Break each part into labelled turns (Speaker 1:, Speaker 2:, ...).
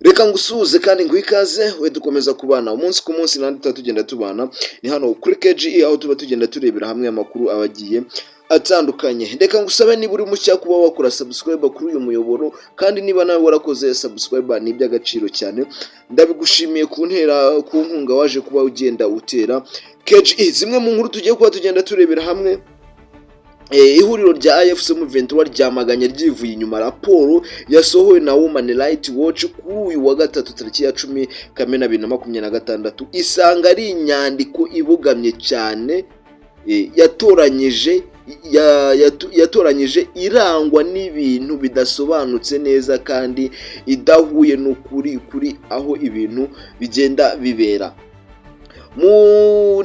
Speaker 1: Reka ngusuhuze kandi nguhe ikaze, we dukomeza kubana umunsi ku munsi, nandi tuba tugenda tubana. Ni hano kuri KGE, aho tuba tugenda turebera hamwe amakuru aba agiye atandukanye. Reka ngusabe, niba uri mushya, kuba wakora subscribe kuri uyu muyoboro, kandi niba nawe warakoze subscribe ni iby'agaciro cyane, ndabigushimiye ku ntera, ku nkunga waje kuba ugenda utera KGE. Zimwe mu nkuru tugiye kuba tugenda turebera hamwe: ihuriro rya AFC M23 ryamaganye ryivuye inyuma raporo yasohowe na Human Rights Watch kuri uyu wa gatatu, tariki ya 10 Kamena 2026, isanga ari inyandiko ibogamye cyane, yatoranyije, irangwa n'ibintu bidasobanutse neza kandi idahuye n'ukuri kuri aho ibintu bigenda bibera.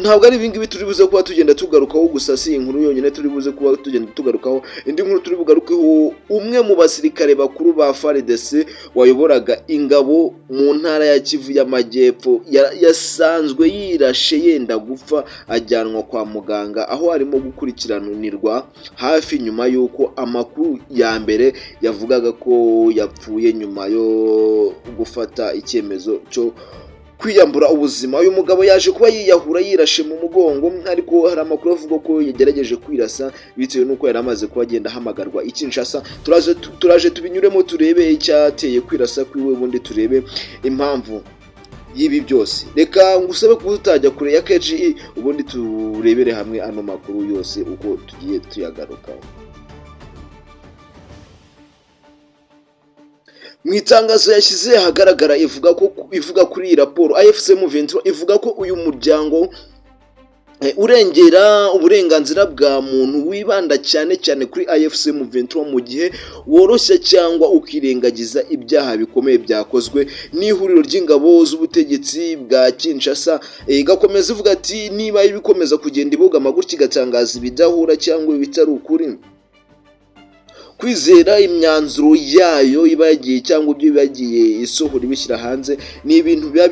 Speaker 1: Ntabwo ari ibingibi turi buze kuba tugenda tugarukaho gusa, si inkuru yonyine turi buze kuba tugenda tugarukaho. Indi nkuru turi bugarukeho: umwe mu basirikare bakuru ba FARDC wayoboraga ingabo mu ntara ya Kivu y'Amajyepfo yasanzwe yirashe yenda gupfa, ajyanwa kwa muganga aho arimo gukurikiranirwa hafi, nyuma y'uko amakuru ya mbere yavugaga ko yapfuye nyuma yo gufata icyemezo cyo kwiyambura ubuzima. Uyu mugabo yaje kuba yiyahura yirashe mu mugongo, ariko hari amakuru avuga ko yagerageje kwirasa bitewe n'uko yari amaze kuba agenda ahamagarwa i Kinshasa. Turaje tubinyuremo, turebe icyateye kwirasa kwiwe, ubundi turebe impamvu y'ibi byose. Reka ngusabe kuba utajya kure ya KGE, ubundi turebere hamwe ano makuru yose uko tugiye tuyagarukaho. Mu itangazo yashyize ahagaragara ivuga kuri iyi raporo, AFC M23 ivuga ko uyu muryango urengera uburenganzira bwa muntu wibanda cyane cyane kuri AFC M23 mu gihe woroshya cyangwa ukirengagiza ibyaha bikomeye byakozwe n'ihuriro ry'ingabo z'ubutegetsi bwa Kinshasa. Igakomeza ivuga ati niba ibikomeza kugenda ibogama gutya, igatangaza ibidahura cyangwa ibitari ukuri, kwizera imyanzuro yayo iba yagiye cyangwa ibyo iba yagiye isohora ibishyira hanze ni ibintu biba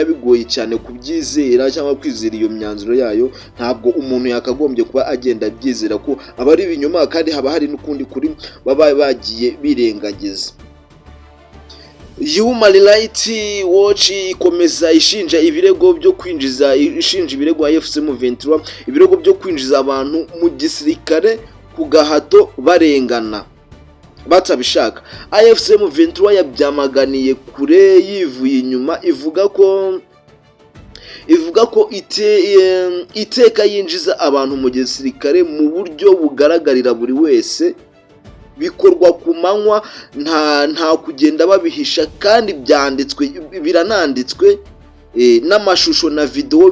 Speaker 1: bigoye cyane kubyizera cyangwa kwizera iyo myanzuro yayo. Ntabwo umuntu yakagombye kuba agenda abyizera, ko aba ari ibinyoma, kandi haba hari n'ukundi kuri baba bagiye birengagiza. Human Rights Watch ikomeza ishinja ibirego byo kwinjiza, ishinja ibirego AFC M23, ibirego byo kwinjiza abantu mu gisirikare ku gahato barengana batabishaka. AFC M23 yabyamaganiye kure yivuye inyuma, ivuga ko iteka yinjiza abantu mu gisirikare mu buryo bugaragarira buri wese, bikorwa ku manywa, nta kugenda babihisha, kandi byanditswe, birananditswe, n'amashusho na videwo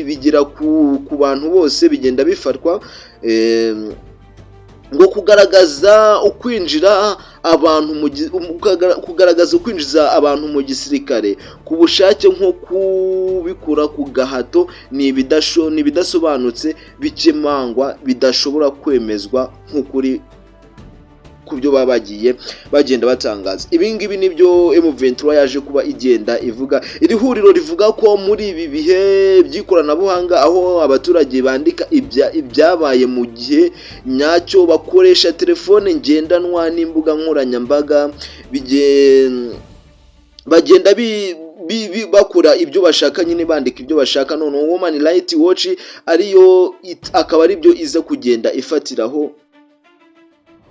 Speaker 1: bigera ku bantu bose, bigenda bifatwa. Ngo kugaragaza ukwinjiza abantu mu gisirikare ku bushake nko kubikura ku gahato ni ibidasobanutse, bikemangwa, bidashobora kwemezwa nk'ukuri ku byo baba bagiye bagenda batangaza. Ibi ngibi nibyo M23 yaje kuba igenda ivuga. Iri huriro rivuga ko muri ibi bihe by'ikoranabuhanga, aho abaturage bandika ibyabaye mu gihe nyacyo bakoresha telefone ngendanwa n'imbuga nkoranyambaga, bagenda bakora ibyo bashaka nyine, bandika ibyo bashaka. Noneho Human Rights Watch ariyo akaba aribyo iza kugenda ifatiraho,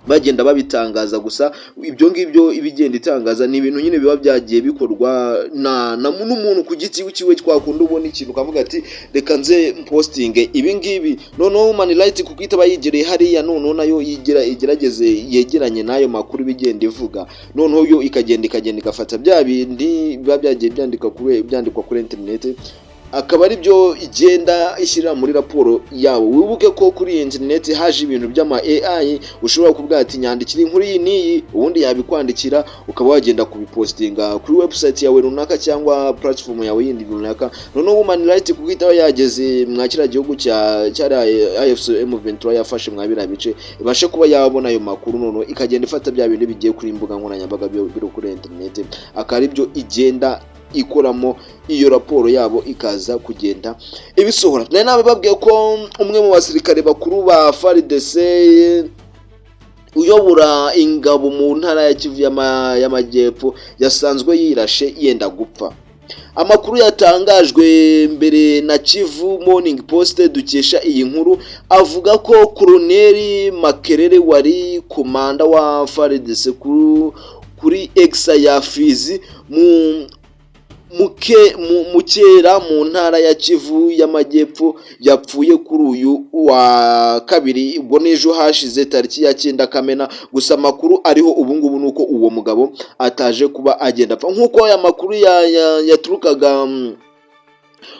Speaker 1: bagenda babitangaza. Gusa ibyo ngibyo ibigenda itangaza ni ibintu nyine biba byagiye bikorwa na n'umuntu ku giti cyiwe. Twakunda ubona ikintu ukavuga ati reka nze mpostinge ibi ngibi. Noneho Human Rights, kuko itaba yigereye hariya, noneho nayo yigira igerageze yegeranye n'ayo makuru ibigenda ivuga, noneho yo ikagenda igafata bya bindi biba byagiye byandikwa kuri interineti, akaba ari byo igenda ishyira muri raporo yabo. Wibuke ko kuri iyi interineti haje ibintu by'ama AI, ushobora kuvuga ati nyandikira inkuru iyi n'iyi, ubundi yabikwandikira, ukaba wagenda kubipostinga kuri website yawe runaka cyangwa platform yawe yindi runaka. Noneho Human Rights, kuko itaba yageze mwa kiriya gihugu cya cyariya AFC M23 yafashe mwa biriya bice, ibashe kuba yabona ayo makuru, noneho ikagenda ifata bya bintu bigiye kuri imbuga nkoranyambaga biri kuri interineti, akaba ari byo igenda ikoramo iyo raporo yabo, ikaza kugenda ibisohora. Nari nababwiye ko umwe mu basirikare bakuru ba FARDC Uyobora ingabo mu ntara ya Kivu y'Amajyepfo yasanzwe yirashe yenda gupfa. Amakuru yatangajwe mbere na Kivu Morning Post dukesha iyi nkuru avuga ko Koloneli Makerere wari komanda wa FARDC kuri axe ya Fizi mu muke mu Mukera mu ntara ya Kivu y'Amajyepfo yapfuye kuri uyu wa kabiri, ubwo n'ejo hashize, tariki ya 9 Kamena. Gusa amakuru ariho ubu ngubu ni uko uwo mugabo ataje kuba agenda apfa, nk'uko aya makuru yaturukaga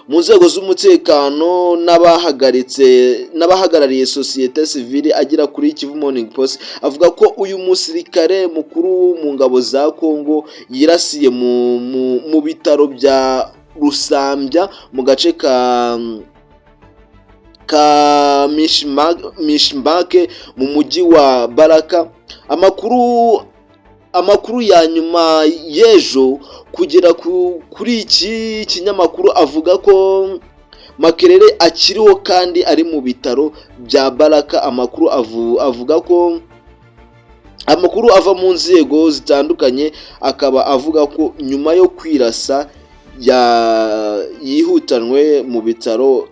Speaker 1: mu nzego z'umutekano n'abahagaritse n'abahagarariye sosiyete sivile agera kuri Kivu Morning Post, avuga ko uyu musirikare mukuru mu ngabo za Congo yirasiye mu bitaro bya Rusambya mu gace ka Mishmbake mu mujyi wa Baraka. Amakuru ya nyuma y'ejo kugera kuri iki kinyamakuru avuga ko Makerere akiriho kandi ari mu bitaro bya Baraka. Amakuru avuga ko amakuru ava mu nzego zitandukanye akaba avuga ko nyuma yo kwirasa yihutanwe mu bitaro,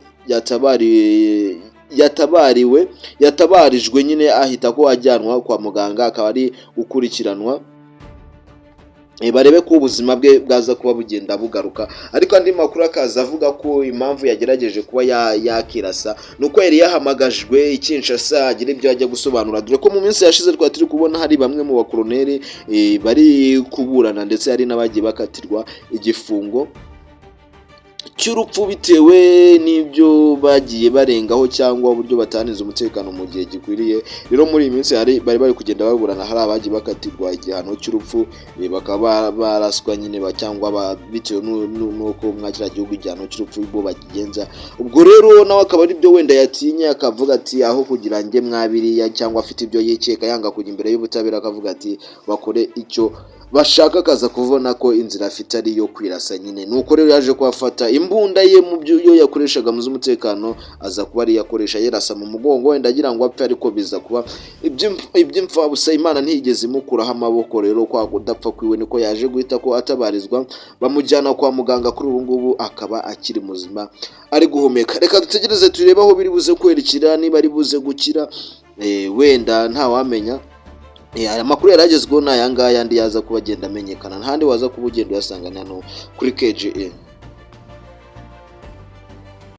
Speaker 1: yatabariwe, yatabarijwe nyine, ahita ko ajyanwa kwa muganga, akaba ari gukurikiranwa barebe ko ubuzima bwe bwaza kuba bugenda bugaruka. Ariko andi makuru akaza avuga ko impamvu yagerageje kuba yakirasa ni uko yari yahamagajwe i Kinshasa agira ibyo ajya gusobanura, dore ko mu minsi yashize twari turi kubona hari bamwe mu bakoroneri bari kuburana, ndetse hari n'abagiye bakatirwa igifungo cy'urupfu bitewe n'ibyo bagiye barengaho cyangwa uburyo batanize umutekano mu gihe gikwiriye. Rero muri iyi minsi hari bari kugenda baburana, hari abagiye bakatirwa igihano cy'urupfu, bakaba baraswa nyine cyangwa bitewe n'uko mwa kiriya gihugu igihano cy'urupfu bo bakigenza. Ubwo rero nawe akaba ari byo wenda yatinye, akavuga ati aho kugira njye mwabiriya, cyangwa afite ibyo yikeka, yanga kujya imbere y'ubutabera, akavuga ati bakore icyo bashaka, akaza kubona ko inzira afite ari iyo kwirasa nyine. Nuko rero yaje kuhafata imbunda ye mu byo yo yakoreshaga mu z'umutekano, aza kuba ariyo akoresha yirasa mu mugongo, wenda agira ngo apfe, ariko biza kuba iby'imfabusa. Imana ntiyigeze imukuraho amaboko. Rero kwa kudapfa kwiwe niko yaje guhita ko atabarizwa, bamujyana kwa muganga. Kuri ubu ngubu akaba akiri muzima, ari guhumeka. Reka dutegereze turebe aho biri buze kwerekera, niba ari buze gukira, wenda ntawamenya. Aya makuru yari agezweho ni aya ngaya, andi yaza kuba agenda amenyekana ntahandi waza kuba ugenda uyasanga ni hano kuri KGN.